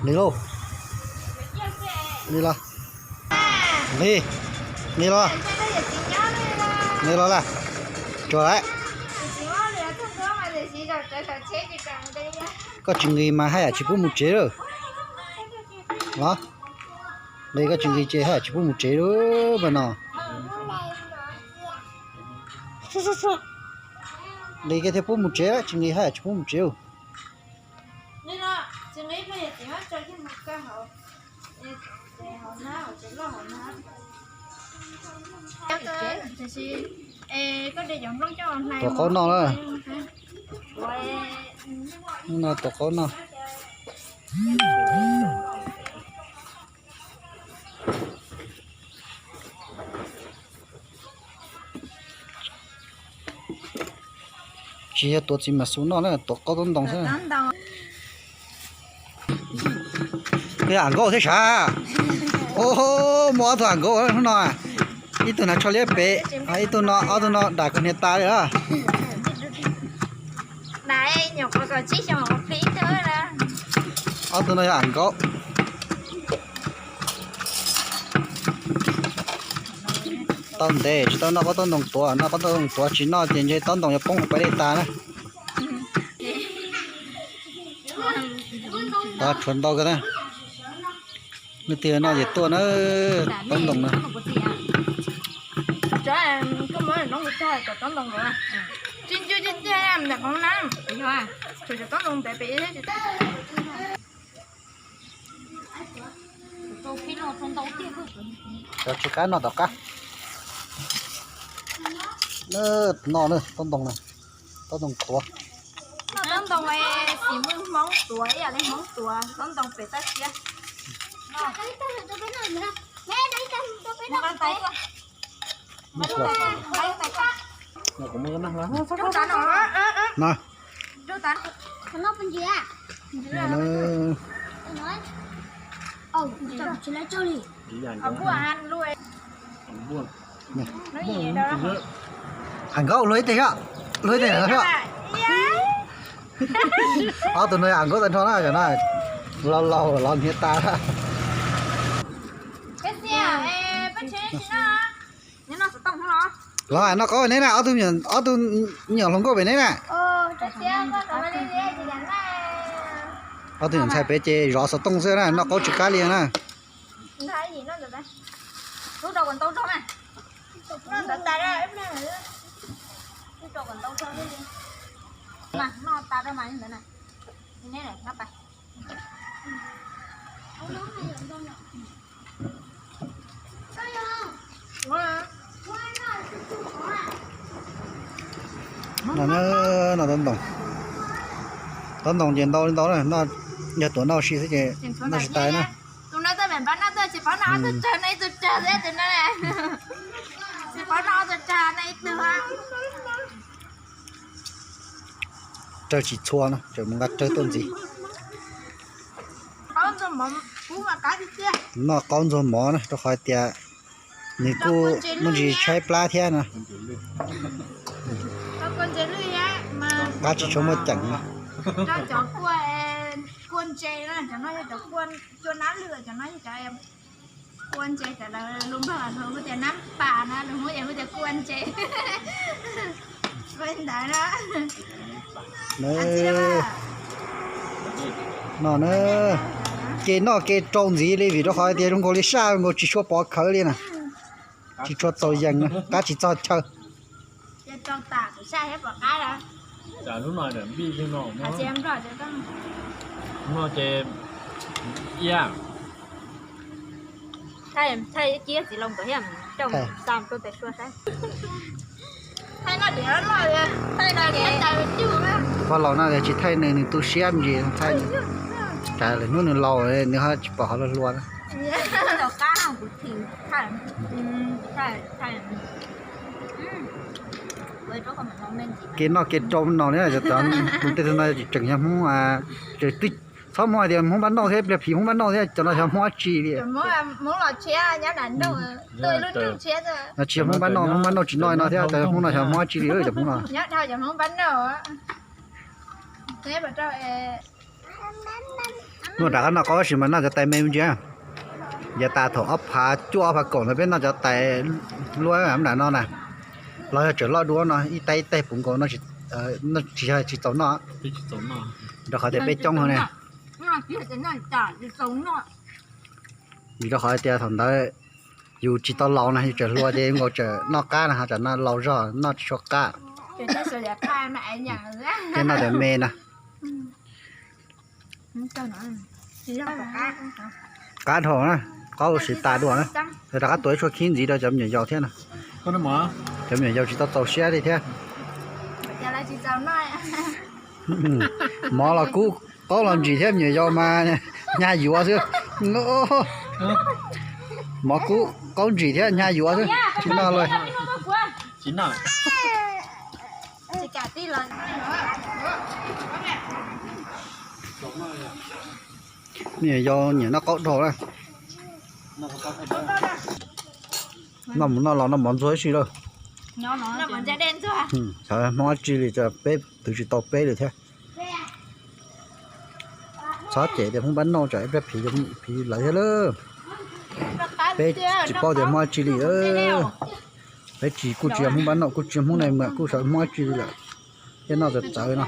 Nqis lauj. Nqis los. Nqis. Nqis los. Nqis los lawm. Tsuag lawm. Koj tsis nqis mas haj yam tsis pub mus tsev lawm. Los. Nqis, koj tsis nqis ces haj yam tsis pub mus tsev lawm mas no. Nqis kiag thiaj pub mus tsev, tsis nqis haj yam tsis pub mus tsev. Tuav qaub noj na. No tuav qaub noj. Tsis yog tuav txiv mas xu noj na, tuav qaub tub ntoo xwb. Koj yog am nkaub thiab sav? Muaj ob tug am nkaub hnub no, ib tug hnav tsho liab pem, ib tug no, ob tug no dam koj niag tas li os. Ob tug no yog am nkaub. Tau ntev tsis tau noj qaub tub ntoo tuav, noj qaub tub ntoo tuav tsis noj ces ntshe tub ntoo yuav poob hauv pas dej tas na. Tuav tshuav ntau kawg na. Leej twg noj ces tuaj na, tub ntoo na. Cov tsis qab noj tom qab. Noj na, tub ntoo na, tub ntoo tuav. Noj tub ntoo xim mws Hmoob tuav ib yam li Hmoob tuav tub ntoo pem toj siab. Am nkaub luag ib teg, luag ib teg. Ob tug no am nkaub tag nrho na, cov no laus laus los hniav tas. Los noj qaub neb na, ob tug nyuam hluas nkauj pem neb na. Ob tug nyuam ntxhais pem ces zov xov tooj xwb na, noj qaub tsis qab li na. No, no tub ntoo, tub ntoo ces ntau li ntau na, yog tuav noj ua si xwb ces noj tsis tas na. Tus no twb pab noj, twb tsis paub noj ob tug tsawg, noj ib tug tsawg xwb tus no. Tsis paub noj ob tug tsawg, noj ib tug. Raws tsis txhua no, tseem mus nqa rawg tuaj ntxiv. Noj qaub ntxuag mov na, rau qhov tias nws kuj muaj ntsis tshaib plab thiab no. Qab tsis tshua muaj ceem no. Kua ntse, cov no yog cov kua nab lwm, cov no yog cov kua ntse, cov lus Nplog lus Hmoob tias nab pas no, lus Hmoob es hu tias kua ntse. Ntawd no na, kev noj kev rau ntxiv li vim rau qhov tias zoo nkaus li saj zoo nkaus tsis tshua pov khawv li na, tsis tshua txaus yees, qab tsis txog chaw. Pog laus no tsis thaij nws, nws tu siab me ntsis thaij. Tsam lwm hnub nws laus nws ho tsis pom qhov luag hlua na. Kev noj kev rau no ne, cov tej tug no tseem yog Hmoob, txhob muab hais tias Hmoob Npab Nauj thiab, pliag phiv Hmoob Npab Nauj thiab, cov no xyov Hmoob dab tsi li. No tsis yog Hmoob Npab Nauj, Hmoob Npab Nauj tsis noj no thiab, cov Hmoob no xyov Hmoob dab tsi li cov Hmoob no. Noj rov qab noj qaub tab sis mas noj cov tais me me ntsis. Yav tas thaum ob phav cuaj ob phav kaum ntawd peb noj cov tais luaj nram no na, los yog tseem loj dua no ib tais ib tais puv nkaus no, tsis yog tsis txaus noj, rau qhov tias peb coob heev ne. Vim rau qhov tias thaum ntawd yus tsis tau laus na, yus tseem hluas ces nkaus tseem noj qab na, ho tsam no laus zog noj tsis tshua qab. Thiab noj cov me na. Qab dhau na, qaub siv tas dua na. Rov qab tuav ib tshuaj khib ntxiv rau cov me nyuam yaus thiab no. Cov me nyuam yaus tsis tau txaus siab li thiab. Mov los kub, qaub los ntsim thiab, me nyuam yaus mas hnyav yuav xwb. Mov kub qaub ntsim thiab hnyav yuav xwb, tsis noj li. Me nyuam yaus nyiam noj qaub dhau na. Noj mus noj los noj mov ntxuag ib si lawm. Xyov Hmoob dab tsi li, peb twv tsis tau peb li thiab. Txhob cem tias Hmoob Npab Nauj tsam ib pliag phiv, phiv lawv thiab lawm. Peb tsis paub tias Hmoob dab tsi li. Peb tsis, kuj tsis yog Hmoob Npab Nauj, kuj tsis yog Hmoob Nais Muas, kuj xyov Hmoob dab tsi li lawm. Thiaj noj txawv txawv no.